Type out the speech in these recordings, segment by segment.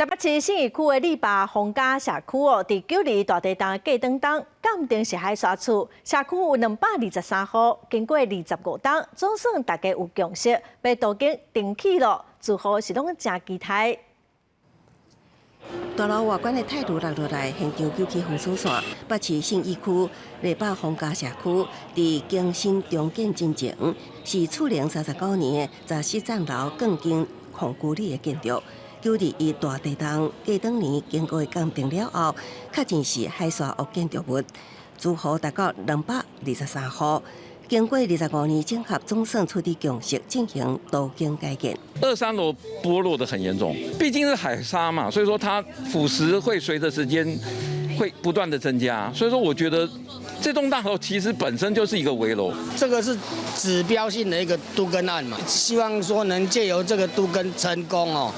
台北市信義區的禮壩皇家社區哦，佇九二大地震過當冬，鑑定是海沙厝，社區有223戶，經過25冬，總算大家有共識，欲都更重起囉，住戶是攏誠期待。大樓外觀的鐵路落落來，現場救起封鎖線。北市信義區禮壩皇家社區，佇更新重建進程，是厝齡39年的14層樓鋼筋混凝土的建築。9·21大地震過當年經過鑑定了後，確認是海沙屋建築物，住戶達到223戶。經過25年整合，總算取得共識，進行都更改建。二三樓剝落得很嚴重，畢竟是海沙嘛，所以說它腐蝕會隨着時間會不斷的增加，所以說我覺得這棟大樓其實本身就是一個危樓。這個是指標性的一個都更案嘛，希望說能借由這個都更成功哦，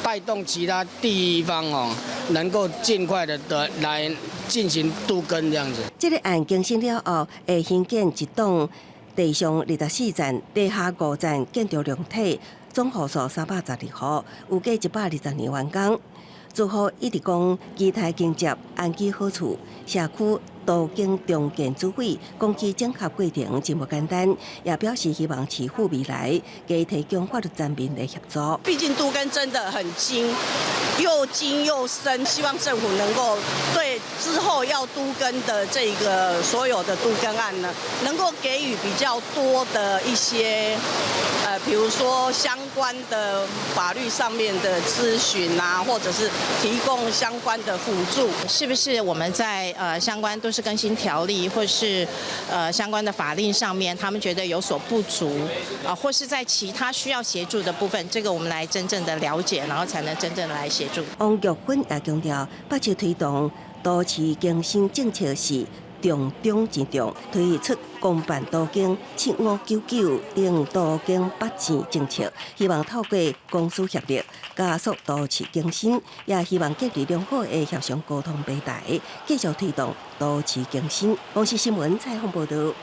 帶動其他地方哦，能夠盡快的的來進行都更這樣子。這個案更新了後，會興建一棟地上24層、地下5層建築量體，總戶數312戶，預計120年完工。住戶一直講期待迎接安居好厝，社區都更重建主委講起整合過程真無簡單，也表示希望市府未來加提供法律層面的協助。畢竟都更真的很精，又精又深，希望政府能夠對之後要都更的這個所有的都更案呢，能夠給予比較多的一些，比如說相關的法律上面的諮詢啊，或者是提供相關的輔助。是不是我們在相關都市更新條例或是相關的法令上面，他們覺得有所不足啊，或是在其他需要協助的部分，這個我們來真正的了解，然後才能真正的來協助。王玉芬也強調，北市推動都市更新政策是重中之重，推出公辦都更7599等都更北線政策，希望透過公私協力加速都市更新，也希望建立良好的協商溝通平台，繼續推動都市更新。公視新聞採訪報導。